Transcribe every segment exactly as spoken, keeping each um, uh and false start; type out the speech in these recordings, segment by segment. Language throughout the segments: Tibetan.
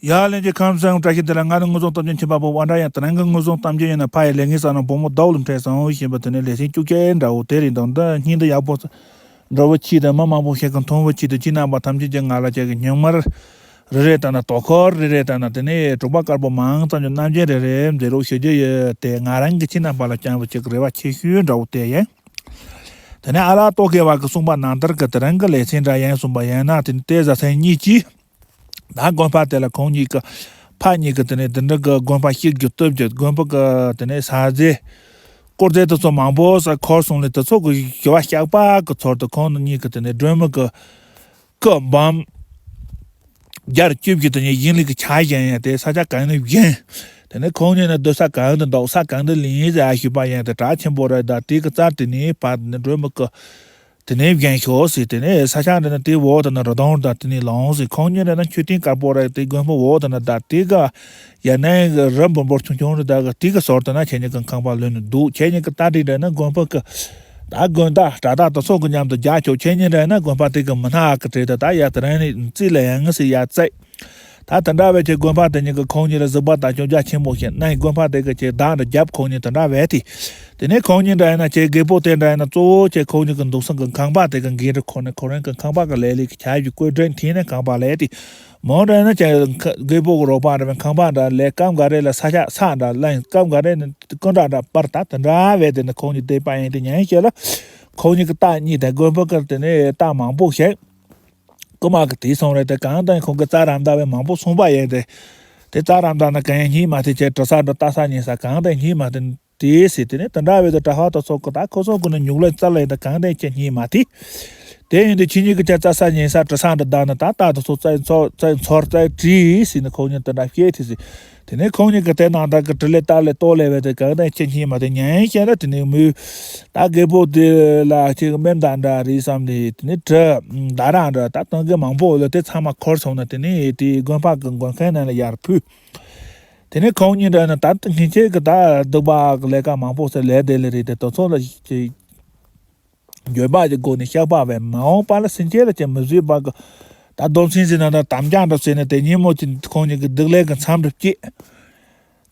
ཡ་ལན་གྱི་ཁམས་སངས་བཀྲ་ཤིས་བདེ་ལེགས། ང་ནི་དངོས་བཟང་གཏམ་རྒྱུད་མཁྱེན་པ་པོ་དབང་གྲགས་ཡིན། དེ་རིང་གི་དངོས་བཟང་གཏམ་རྒྱུད་ཡིན་ན། ཕ་ཡི་ལས་ངན་བསགས་ན་བུ་མོ་ཟླ་བོ་ལ་འཕྲད་སོང་ཞེས་པ། དེ་ནས་ལེ་ཚན་བཅུ་བརྒྱད་འདྲ་བོ་དེ་རེད། འདི་འདི་སྙིང་འདི་ཡག་པོ་འདྲ་བོ་ཆེད་དུ་མི་མང་པོ་ཞིག་གིས་མཐོང་བའི་ཆེད་དུ། ཁྱེད་རྣམ་པ་ཐམས་ཅད་ཀྱིས་ང་ལ་ཁྱེད་ཀྱི་སྙིང་དམར་རེ་རེ་དང་ན། དོ་ཁུར་རེ་རེ་དང་ན། དེ་ནས་དྲུག་པ་དཀར་པོ་མང་ཙམ་གྱི་རྣམ་འགྱུར་རེ་རེ་མཛད་རོགས་ཞུ་རྒྱུ་ཡོད། དེ་ང་རང་གིས་ཁྱེད་རྣམ་པ་ལ་བསྐྱངས་པའི་ཁྱེད་ཀྱི་རེ་བ་ཆེ་ཤོས་འདྲ་བོ་དེ་ཡིན། དེ་ནས་ཨ་ལགས་རྟོག་གེ་བ་གིས་གསུངས་པ་ནང་ལྟར་གྱི་དེ་རིང་གི་ལེ་ཚན་འདྲ་ཡིན་གསུངས་པ་ཡིན་ན། དེ་ནས་དེ་བཟའ་ཚང་གཉིས་ཀྱིས། ད་དགོན་པ་དེ་ལ་ཁོང་གཉིས་ཀྱི་ཕ་གཉིས་ཀྱིས་དེ་ནས་དེ་འདྲ་གི་དགོན་པ་གཅིག་གི་སྟོབས་ཀྱིས་དགོན་པ་གི་དེ་ནས་ཟ་རྫས་དཀོར་རྫས་དེ་ཚོ་མང་པོ་ཟ་འཁོར་སོང་ལས། དེ་ཚོ་གི་ཞུ་བ་བཤགས་པ་གི་ཚུལ་དུ་ཁོང་གཉིས་ཀྱིས་དེ་ནས་སྒྲོལ་མ་གི་སྐུ་འབུམ་བརྒྱ་བཅུ་བཞི་དེ་ནས་ཡིན་ལུགས་ཀྱི་ཆ་བཞག་ཡ། དེ་ས་ཆ་གང་ནས་བཞེངས། དེ་ནས་ཁོང་གཉིས་ནས་སྡོད་ས་གང་དུ་འདུག་ས་གང་དུ་ལེན་ཟེར་ཞུས་པ་ཡིན། དེ་གྲགས་ཆེན་པོ་རེད། ད་དེ་གི་རྩར་དེ་ནས་ཕར་དེ་ནས་སྒྲོལ་མ་གི་དེ་ནས་བཞེངས་ཤོག་ཟེར། དེ་ནས་ས་ཆ་འདི་ནི་དེའི་འོག་ཏུ་ན་རི་དྭགས་དང་དེ་ནས་ལངས་ཟེར། ཁོང་གཉིས་རེ་ན་མཆོད་རྟེན་དཀར་པོ་རེ་དེ་དགོན་པའི་འོག་ཏུ་ན་ད་དེ་ག་ཡ་ནའི་རི་འབུར་འབུར་ཆུང་ཆུང་རེ་ད་ག་དེ་གི་ཟུར་དུ་ན་ཁྱེད་གཉིས་ཀྱི་ཁང་པ་ལོན་ནས་འདུག་ཁྱེད་གཉིས་ཀྱི་ལྟ་འདི་རེ་ན་དགོན་པ་གི་ད་དགོན་བདག་གྲྭ་བདག་དེ་ཚོ་གི་མཉམ་དུ་རྒྱག་ཆོག་ཁྱེད་གཉིས་རེ་ན་དགོན་པ་དེ་གི་མི་སྣ་གི་གྲས་དེ་ད་ཡ་དེ་རང་ནས་རྩིས་ལ་ཡང་ངེས་སི་ཡ་རྩིས། ད་དེ་འདྲ་བས་ཁྱེད་དགོན་པ་དེ་གཉིས་ཀྱི་ཁོང་གཉིས་ལ་གཟིགས་པ་དང་སྐྱོན་རྒྱ་ཆེན་པོ་ཞིག་ན། དགོན་པ་དེ་གི་ཁྱེད་བདག་འདྲ་རྒྱབ་ཁོང་གཉིས་དེ་འདྲ་བས་ཏེ། དེ་ནས་ཁོང་གཉིས་འདྲ་ཡིན་ན་ཁྱེད་རྒད་པོ་དེ་འདྲ་ཡིན་ན་གཙོ་བོ་ཁྱེད་ཁོང་གཉིས་ཀྱི་འདུག་སང་གི་ཁང་པ་དེ་གི་འགན་འཁྲི་ཁོ་ནས་ཁོ་རང་གི་ཁང་པ་གི་ལས་ལས་ཀྱི་ཆ་བཞག་བཀོད་སྒྲིག་མཐུན་ནས་ཁང་པ་ལས་ཏེ། མོ་འདྲ་ཡིན་ན་ཁྱེད་རྒད་པོ་གི་རོགས་པ་འདྲ་བས་ཁང་པ་འདྲ་ལས་སྐབས་འགའ་རེ་ལ་ས་ཆ་ས་འདྲ་ལེན། སྐབས་འགའ་རེ་ནས་ཀུན་འདྲ་འདྲ་པར་ད་དེ་འདྲ་བས་དེ་ནས་ཁོང་གཉིས་བསྡད་པ་ཡིན་ཏེ། ཉན་ཤེས་ལ་ཁོང་གཉིས་ཀྱི་རྟགས་གཉིས་དེ་དགོན་པ་གི་དེ་ནས་རྟགས་མང་པོ་ཞིག་རྐུ་མ་གི་དེ་སོང་རེད་དེ། གང་ལྟར་ཁོང་གི་རྩ་རམ་ད་བས་མང་པོ་སོང་པ་ཡིན་ཏེ། དེ་རྩ་རམ་ད་ན་གང་ཡང་སྙིང་མ་དེ་བྱས་གྲུ་ས་འདྲ་ལྟ་ས་ཉན་ས་གང་ལྟར་སྙིང་མ་དེ་དེ་ཟེར། དེ་ནས་དེ་འདྲ་བས་དེ་གྲྭ་ཧ་དེ་ཚོ་གི་ད་ཁོ་ཚོ་གི་ནི་ཉུག་ལ་རྩ་ལ་ཡིན་ད་གང་ལྟར་ཁྱེད་སྙིང་མ་དེ། དེ་ཡིན་དུས་ཁྱེད་གཉིས་ཀྱི་ཆ་རྩ་ས་ཉན་ས་གྲུ་ས་འདྲ་ད་ན་ད་ལྟ་དེ་ཚོ་རྩ་ཚོ་རྩ་ཚོར་རྩ་བྲིས་ཟེར་ནས་ཁོང་གཉིས་དེ་འདྲ་བཤད་དེ་ཟེར། དེ་ནས་ཁོང་གཉིས་ཀྱི་དེ་ནང་ད་གི་དྲི་ལས་ལྟ་ལས་ལྟོ་ལས་བས་དེ་གང་ལྟར་ཁྱེད་སྙིང་མ་དེ་ཉན་ཤེས་ན་དེ་ནས་མོས། ད་རྒད་པོ་དེ་ལ་ཁྱེད་ཀྱི་དམན་དང་འདྲ་རེད་བསམ་ནས། དེ་ནས་གྲི་མདའ་ར་འདྲ་ད་གཏོང་གི་མང་པོ་ལ་དེ་ཚང་མ་འཁོར་སོང་ན། དེ་ནས་དེ་དགོན་པ་གི་མགོན་ཁང་ནང་ལ་ཡར་ཕུད། དེ་ནས་ཁོང་གཉིས་འདྲ་ན་ད་ལྟ་ངེད་ཅག་གི་ད་སྡིག་པ་གི་ལས་ཀ་མང་པོ་ཟེར་ལས་དེ་ལས་རེད་དེ། དེ་ཚོ་ལ་ཅིག་འགྱོད་པ་གི་སྒོ་ནས་བཤགས་པ་བས་མ་འོངས་པ་ལ་སེམས་ཅན་ལ་ཅིག་མི་བཟོད་པ་གི་ད་སྡོམ་ཚིག་ཟེར་ན་ད་དམ་བཅའ་འདྲ་ཟེར་ནས་དེ་ཉིན་མོ་ཅིག་ཁོང་གཉིས་ཀྱི་སྡིག་ལས་ཀྱི་མཚམས་སུ་སྐྱེས།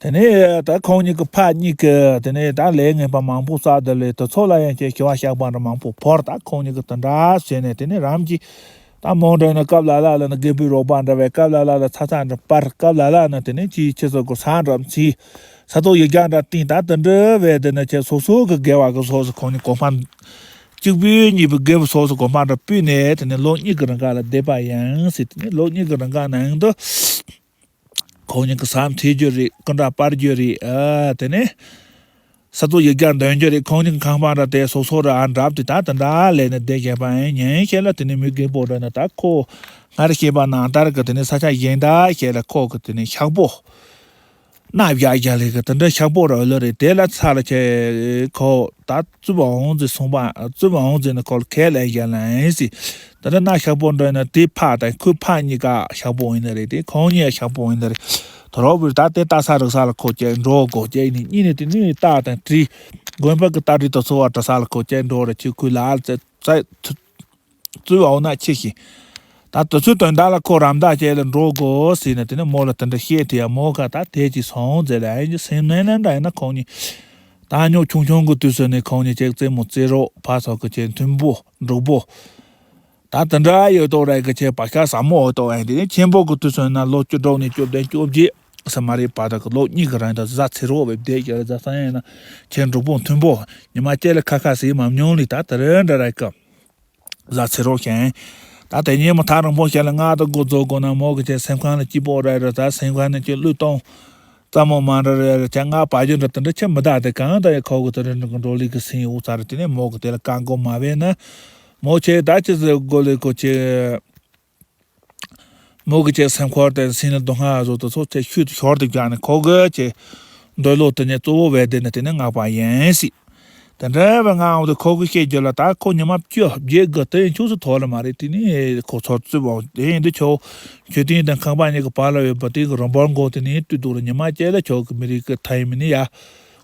དེ་ནས་ད་ཁོང་གཉིས་ཀྱི་ཕ་གཉིས་ཀྱིས་དེ་ནས་ད་ལས་ངན་པ་མང་པོ་བསགས་དེ་ལས་དེ་ཚོ་ལ་ཡང་ཁྱེད་ཞུ་བ་བཤགས་པ་འདྲ་མང་པོ་བོར། ད་ཁོང་གཉིས་ཀྱིས་དེ་འདྲ་བྱས་ནས་དེ་ནས་རང་གིས་ད་མོ་འདྲ་ན་སྐབས་ལ་ལ་ལ་ནི་རྒད་པོའི་རོགས་པ་འདྲ་བས་སྐབས་ལ་ལ་ལ་ཚ་ཚ་འདྲ་པར་སྐབས་ལ་ལ་ནི་དེ་ནས་ཅིའི་ཕྱི་སོ་གོ་ས་འདྲ་མཚི་ས་ཐོག་ཡིག་རྒྱག་འདྲ་བཏིང་། ད་དེ་འདྲ་བས་དེ་ནས་ཁྱེད་སོ་སོ་གི་དགེ་བ་གི་ཕྱོགས་སུ་ཁོང་གཉིས་གོ་འཕང་གཅིག་པུའི་གཉིས་པའི་དགེ་བའི་ཕྱོགས་སུ་གོ་འཕང་འདྲ་ཕུལ་ནས་དེ་ནས་ལོ་གཉིས་ཀྱི་རིང་ག་ལ་བསྡད་པ་ཡིན་ཟེར། དེ་ནས་ལོ་གཉིས་ཀྱི་རིང་ག་ནང་དུ། ཁོང་གཉིས་ཀྱི་ཟམ་ཐེ་རྒྱུ་རེད། སྐུ་འདྲ་སྤར་རྒྱུ་རེད། ཨ་དེ་ནས་ས་ཐོག་ཡིག་རྒྱག་འདོན་རྒྱུ་རེད། ཁོང་གཉིས་ཀྱི་ཁང་པ་འདྲ་དེ་སོ་སོ་ར་ཨ་འདྲ་དེ་ད་དེ་འདྲ་ལས་ནས་བསྡད་བཞག་པ་ཡིན། ཉན་ཤེས་ལ་དེ་ནས་མི་རྒན་པོ་འདྲ་ན་ད་ཁོ་སྔར་བཤད་པ་ནང་ལྟར་གི་དེ་ནས་ས་ཆ་གཞན་དག་ཞིག་ལ་ཁོ་གི་དེ་ནས་ཤག་པོ་སྣ་བཞག་བཞག་ལས་གི་དེ་འདྲ་ཤག་པོ་ར་ལོ་རེད། དེ་ལ་ཚ་ལ་ཆེ་ཁོ་ད་བཙུན་པ་འོང་ཟེར་སོང་པ། བཙུན་པ་འོང་ཟེར་ནས་ཁོ་ལ་ཁས་ལེན་བཞག་ལ་ཡིན་ཟེར། ད་ལྟ་ན་ཤག་པོ་འདྲ་ན་དེ་ཕ་དང་ཁོའི་ཕ་གཉིས་ཀ་ཤག་པོ་ཡིན་ནི་རེད། དེ་ཁོང་གཉིས་ཤག་པོ་ཡིན་ནི་རེད། དོ་རོགས་བུ་ད་དེ་ལྟ་ས་རིག་ས་ལ་ཁོ་ཀྱེ་འགྲོ་དགོས་ཀྱེ་ནི་གཉིས་ནས་དེ་ནས་རྟ་དང་གྲི་དགོན་པ་གི་རྟ་གྲི་དེ་ཚོ་བ་འདྲ་ས་ལ་ཁོ་ཀྱེ་འགྲོ་རེད། ཁྱོད་ཁོའི་ལ་ལ་ཙེ་ཙེ་བཙུན་པ་འོ་ན་ཆེ་ཞིང་། ད་དུས་ཚོད་དོན་དག་ལ་ཁོ་རམ་འདེགས་བྱས་ལ་འགྲོ་དགོས་ཟེར་ནས་དེ་ནས་མོ་ལ་དེ་འདྲ་བཤད་དེ་ཡ། མོ་ག་ད་དེ་ཅིག་སོང་ཟེར་ལ་ཡིན་གྱི་སེམས་ནང་ན་འདྲ་ཡིན་ན་ཁོང་གཉིས་ད་ཉོ་ཆུང་ཆུང་གི་དུས་སུ་ནས་ཁོང་གཉིས་ཅིག་རྩེད་མོ་རྩེ་རོགས་ཕ་ཚོ་གི་ཆེ་མཐུན་པོ་འགྲོགས་པོ། ད་དེ་འདྲ་ཡོད་དོ་རེད་གི་ཆེ་བག་ཆགས་ཟབ་མོ་འོ་དོ་ཡིན། དེ་ནས་ཆེན་པོ་གི་དུས་སུ་ན་ལོ་བཅུ་དྲུག་ནས་བཅུ་བདུན་བཅོ་བརྒྱད་ས་མ་རེད་པ། ད་གི་ལོ་གཉིས་ཀྱི་རིང་ད་བཟའ་ཚེ་རོགས་བས་བསྡད་ཀྱི་རེད། བཟའ་ཚང་ཡིན་ན་ཆེ་འགྲོགས་པོ་མཐུན་པོ་ཉི་མ་སྐྱེ་ལ་ཁ་ཁ་ཟིག་མ་མྱོང་ལི་ད་དེ་རེད་འདྲ་རེད་གི། བཟའ་ཚེ་རོགས་ཤན། ད་དེ་ཉིན་མོ་ཐག་རིང་པོ་ཞིག་ལ་ང་དང་འགོ་རྫོགས་དགོས་ན་མོ་གི་ཆེ་སེམས་ཁང་ལ་སྐྱིད་པོ་རེད་རེད། ད་སེམས་ཁང་ནས་ཁྱོད་བློས་གཏོང་ཙམ་མོ་མ་འདྲ་རེད་རེད། ཁྱེད་ང་བ་རྒྱུ་འདྲ་དེ་འདྲ་ཆེ་མི་གདའ་དེ་གང་ལྟར་ཡ་ཁོ་གི་དེ་རིང་གི་འགྲོ་ལུགས་ཀྱི་སེམས་འུ་ཚ་རེད། དེ་ནས་མོ་གི་དེ་ལ་བཀག་འགོག་མ་བས་ན་མོ་ཆེ་ད་ཅི་ཟེར་དགོས་ལས་ཁོ་ཆེ། མོ་གི་ཆེ་སེམས་ཁོར་དེ་སེམས་ལ་སྡུག་བསྔལ་བཟོ་དེ་ཚོ་ཆེ་ཤུལ་དུ་ཤོར་དེ་བཞག་ནས་ཁོ་གི་ཆེ་འདོད་བློ་དེ་ནས་གཙོ་བོ་བས་དེ་ནས་དེ་ནས་ངག་པ་ཡིན་སྲིད། དེ་འདྲ་བའི་ངག་འོང་དུ་ཁོ་གི་བཤད་རྒྱུ་ལ་ད་ཁོ་ཉི་མ་བཅུ་བརྒྱད་དགུ་དེ་ཡིན་ཆུག་སུ་ཐོག་ལ་མ་རེད། དེ་ནས་ཁོ་ཚོར་བཙུད་པའོ། དེ་ཡིན་དུ་ཆོག་མཆོད་རྟེན་དང་ཁང་པ་གཉིས་ཀྱི་བར་ལ་ཡོད་པ་དེ་གི་རིམ་པར་མགོ་དེ་ནས་བཏུད་འདུག་ལ། ཉི་མ་བཅས་ལ་ཆོག་གི་མི་རིགས་ཀྱི་མཐའ་ཡི་མི་ནི་ཡ་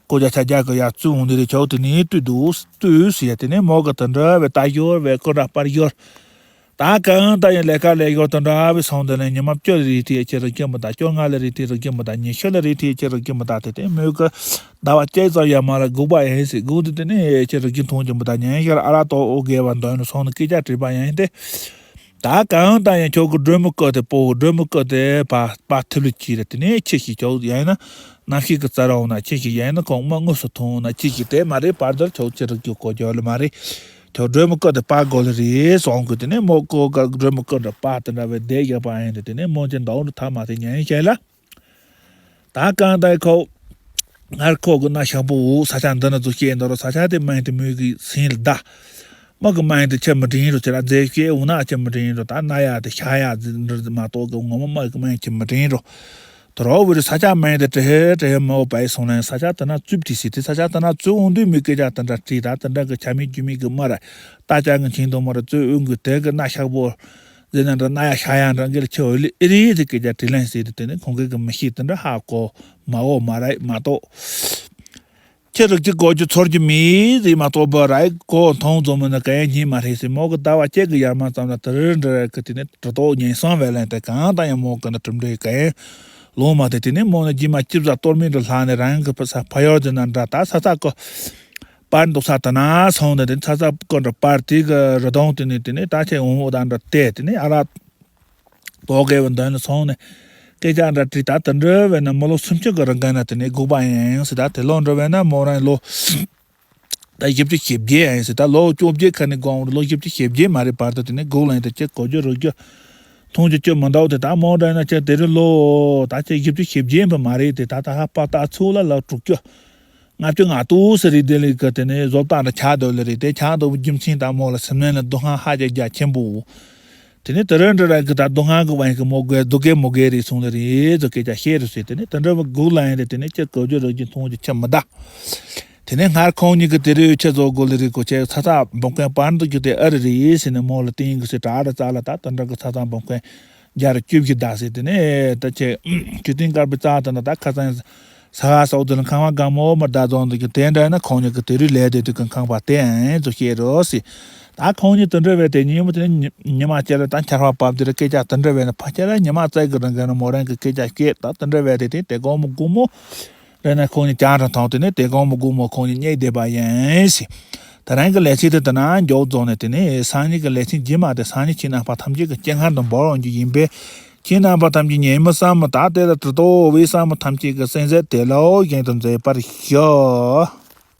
ཀོ་ཇ་ཆ་རྒྱ་གི་ཡ་བཙུད་འོང་དེ་རེད། ཆོག་དེ་ནས་བཏུད་འདུག་བཏུད་ཟེར་ཡ། དེ་ནས་མོ་གི་དེ་འདྲ་བའི་ལྟ་ཞོར་བའི་ཀོ་འདྲ་པར་ཞོར། ད་གང་ལྟར་ཡང་ལས་ཀ་ལས་ཞོར་དུ་འདྲ་བའི་སོང་དུས་ལ་ཉི་མ་བཅུ་ལ་རེ་ཐིག་ཅི་རུ་སྐྱེ་མི་ད། བཅོ་ལྔ་ལ་རེ་ཐིག་རུ་སྐྱེ་མི་ད། ཉི་ཤུ་ལ་རེ་ཐིག་ཅི་རུ་སྐྱེ་མི་ད། དེ་དེ་མོས་ཀྱི་ཟླ་བ་གཅིག་ཙམ་ཡར་མར་ལ་སྒུག་པ་ཡིན་ཟེར། སྒུག་དུས་དེ་ནས་ཅི་རུ་སྐྱེ་མཐོང་ཀྱི་མི་ད། ཉིན་ཞག་ཨ་རག་ཏོག་ཨོ་རྒས་པ་འདོན་ནས་སོང་ནས་སྐད་ཆ་དྲིས་པ་ཡིན་ཏེ། ད་གང་ལྟར་ཡང་ཁྱོད་ཀྱི་སྒྲོལ་མོ་སྐུ་དེ་སྤོ། སྒྲོལ་མོ་སྐུ་དེ་པ་པ་ཐུབ་ལ་གྱིས་རེད། དེ་ནས་ཁྱི་ཞིག་ཁྱོད་ཡིན་ན་གནམ་གཤིས་ཀྱི་རྩ་ར་འོང་ན་ཁྱི་ཞིག་ཡིན་ན་ཁོང་མ་དངོས་སུ་མཐོང་ན་ཁྱི་ཞིག་དེ་མ་རེད། བར་དུ་ཁྱོད་ཅི་རུ་སྐྱེ་གོ་རྒྱུ་ལ་མ་རེད། ཁྱོད་སྒྲོལ་མོ་སྐུ་དེ་སྤར་དགོས་ལེ་རེད་གསུང་གི། དེ་ནས་མོ་ཁོ་ག་སྒྲོལ་མོ་སྐུ་འདྲ་སྤར་དེ་འདྲ་བའི་བསྡད་བཞག་པ་ཡིན་དུས། དེ་ནས་མོ་ཅི་འདའ་འོང་དུ་ཐ་མ་དེ་ཉན་བྱས་ལ། ད་གང་ལྟར་ཁོ་སྔར་ཁོ་གི་གནའ་ཤག་པོ་འུ་ས་ཆ་འདི་ན་ཚུར་སྐྱེས་འདུག་རོ། ས་ཆ་དེ་སྨན་དེ་མོས་གི་སིན་ལ་ད། མོ་གི་སྨན་དེ་ཁྱི་མི་དྲན་རོ། ཁྱེད་རང་རྫས་སྐྱེ་འུ་ན་ཁྱི་མི་དྲན་རོ། ད་ན་ཡ་དེ་ཤ་ཡ་འདི་མ་གཏོགས་གི་ངོ་མ་མོ་གི་སྨན་ཁྱི་མི་དྲན་རོ། དོ་རོགས་བུ་རི་ས་ཆ་མེད་དེ་དྲི་ཧེ་དྲི་ཧེ་མ་འོ་པའི་སོང་ན་ས་ཆ་དེ་ན་རྩུབ་དྲི་སྲིད་དེ། ས་ཆ་དེ་ན་རྩུབ་འོང་དུས་མི་སྐད་ཆ་དེ་འདྲ་དྲིས་ད། དེ་འདྲ་གི་ཆ་མེད་རྒྱུ་མེད་གི་མ་ར་ལྟ་ཅག་གི་འཆིང་དུ་མ་ར་རྩུབ་འོང་གི་དེ་གི་གནའ་ཤག་པོ་ཟེར་ན་འདྲ་ན་ཡ་ཤ་ཡ་འདྲ་འགེལ་ཆེ་འོ་ལི་ཨི་རི་དེ་སྐད་ཆ་དྲིས་ལན་ཟེར་དེ། དེ་ནི་ཁོང་གི་གི་མི་ཤེས་དེ་འདྲ་ཧ་གོ་མ་འོ་མ་ར་མ་གཏོགས། ཁྱི་རིགས་ཀྱི་གོ་རྒྱུ་ཚོར་རྒྱུ་མེད་ཟེར་མ་གཏོགས་པ་ར་གོ་མཐོང་ཙམ་མིན་ན་ག་ཡེ་ཉིན་མ་རེད་ཟེར། མོ་གི་ཟླ་བ་གཅིག་གི་ཡར་མར་ཙམ་ལ་དེ་རིང་འདྲ་ར་གི་དེ་ནི་དྲི་ཏོག་ཉན་སང་བས་ལན་དེ་གང་ལྟར་ཡང་མོ་གི་ནི་གྲུབ་འབྲས་ག་ཡེ་ལོང་མ་དེ། དེ་ནི་མོ་ནི་རྗེས་མ་ཅིབ་ས་གཏོར་མིན་དུ་ལྷག་ནས་རང་གི་ཕ་ས་ཕ་ཡོར་དེ་ན་འདྲ་ད་ས་ས་གོ་པར་འདུག་ས་དེ་ན་སོང་ནས་དེ་ས་ས་གོ་འདྲ་པར་དེ་གི་རི་དོང་དེ་ནི་དེ་ནི་ད་ཆེ་འོང་འོ་ད་འདྲ་དེ་དེ་ནི་ཨ་ར། དོ་གས་བ་འདོན་ནས་སོང་ནས་སྐད་ཆ་འདྲ་དྲིས་ད། དེ་འདྲ་བས་ན་མི་ལོ་སུམ་ཅུ་གི་རིང་ག་ན་དེ་ནས་སྒུག་པ་ཡིན་ཟེར། ད་དེ་ལོ་འདྲ་བས་ན་མོ་རང་ལོ་ད་བཞི་བཅུ་ཞེ་བརྒྱད་ཡིན་ཟེར། ད་ལོ་བཅོ་བརྒྱད་ཁ་ནས་སྒང་ལོ་བཞི་བཅུ་ཞེ་བརྒྱད་མ་རེད་བར་དུ་དེ་ནས་སྒུག་ལ་ཡིན། ད་ཅི་གོ་རྒྱུ་རོལ་རྒྱུ་མཐོང་རྒྱུ་ཅི་མི་འདུག་དེ་ད་མོ་འདྲ་ན་ཅི་དེ་རིང་ལོ་ད་ཅི་བཞི་བཅུ་ཞེ་བརྒྱད་བ་མ་རེད། དེ་ད་ད་ཧ་པ་ད་ཚུགས་ལ་ལ་དྲུག་ཅུ། ལྔ་བཅུ་ང་དྲུག་ཟེར་རེད། དེ་ལས་ཀ་དེ་ནས་བཟོ་ལྟ་འདྲ་ཆགས་འདུག་ལེ་རེད། དེ་ཆགས་འདུག་རྒྱུ་མཚན་དང་མོ་ལ་སེམས་ནང་ལ་སྡུག་བསྔལ་ཧ་ཅང་རྒྱ་ཆེན་པོ། དེ་ནས་དེ་རིང་འདྲ་ར་གི་ད་སྡུག་བསྔལ་གི་དབང་གིས་མོ་དགོས་སྡུག་གེ་མོ་གེ་རེད་གསུངས་ལེ་རེད་ཟེར་སྐད་ཆ་བཤད་རུ་ཟེར། དེ་ནས་དེ་འདྲ་བ་སྒུག་ལ་ཡིན་རེད། དེ་ནས་ཅི་གོ་རྒྱུ་རོལ་རྒྱུ་མཐོང་རྒྱུ་ཅི་མི་གདའ། དེ་ནས་སྔར་ཁོང་གཉིས་ཀྱི་དེ་རིང་ཆི་བཟོ་དགོས་ལེ་རེད། གོ་ཆེ་ཚ་ཚ་འབུམ་མཁན་པར་འདུག་རྒྱུ་དེ་ཨ་རི་རེད་ཟེར་ནས་མོ་ལ་བསྟན་གི་ཟེར། དྲ་ར་རྩ་ལ་ད་དེ་འདྲ་གི་ཚ་ཚ་འབུམ་མཁན་རྒྱ་རུ་བཅུ་བཞི་གདའ་ཟེར། དེ་ནས་ད་ཆེ་ཆུ་སྟེང་དཀར་པོའི་རྩ་དེ་འདྲ་ད་ཁ་སང་ས་ག་ས་འོག་དེ་ལ་ཁང་བ་སྒང་མོ་མར་བདག་རྫོང་དུ་གི་དེ་འདྲ་ན་ཁོང་གཉིས་ཀྱི་དེ་རུ་ལས་དེ་དུས་ཀྱི་ཁང་པ་དེ་ཨེ་ཚོ་བཤད་རོགས་སི། ད་ཁོང་གཉིས་དེ་འདྲ་བས་དེ་ཉིན་མོ་དེ་ཉི་ཉི་མ་ཅེ་ལ་ད་ཆར་བ་བབས་དེ་རུ་སྐད་ཆ་དེ་འདྲ་བས་ན་ཕ་ཆེ་ལ་ཉི་མ་རྩེ་གི་རང་གི་ན་མོ་རང་གི་སྐད་ཆ་བཤད། ད་དེ་འདྲ་བས་དེ་དེ་དེ་དགོང་མོ་དགོང་མོ་རེ་ན་ཁོང་གཉིས་ཅང་རང་ཐང་དེ་ནས་དེ་དགོང་མོ་དགོང་མོ་ཁོང་གཉིས་གཉིད་བསྡད་པ་ཡིན་སི། ད་རང་གི་ལས་ཚིག་དེ་དེ་ན་མགྱོགས་རྫོགས་ནས་དེ་ནས་སང་ཉིན་གི་ལས་ཚིག་རྗེས་མ་དེ་སང་ཉིན་ཁྱེད་རྣམ་པ་ཐམས་ཅད་ཀྱི་སྤྱན་སྔར་དུ་འབུལ་འོང་རྒྱུ་ཡིན་པས། ཁྱེད་རྣམ་པ་ཐམས་ཅད་ཉན་མི་བསམ་མི་ད་ལྟའི་ལ་དྲི་ཏོ་བའི་བསམ་མི་ཐམས་ཅད་ཀྱི་སེམས་ཟད་དེ་ལའོ་བཞིན་དུ་མཛད་པར་ཞུ།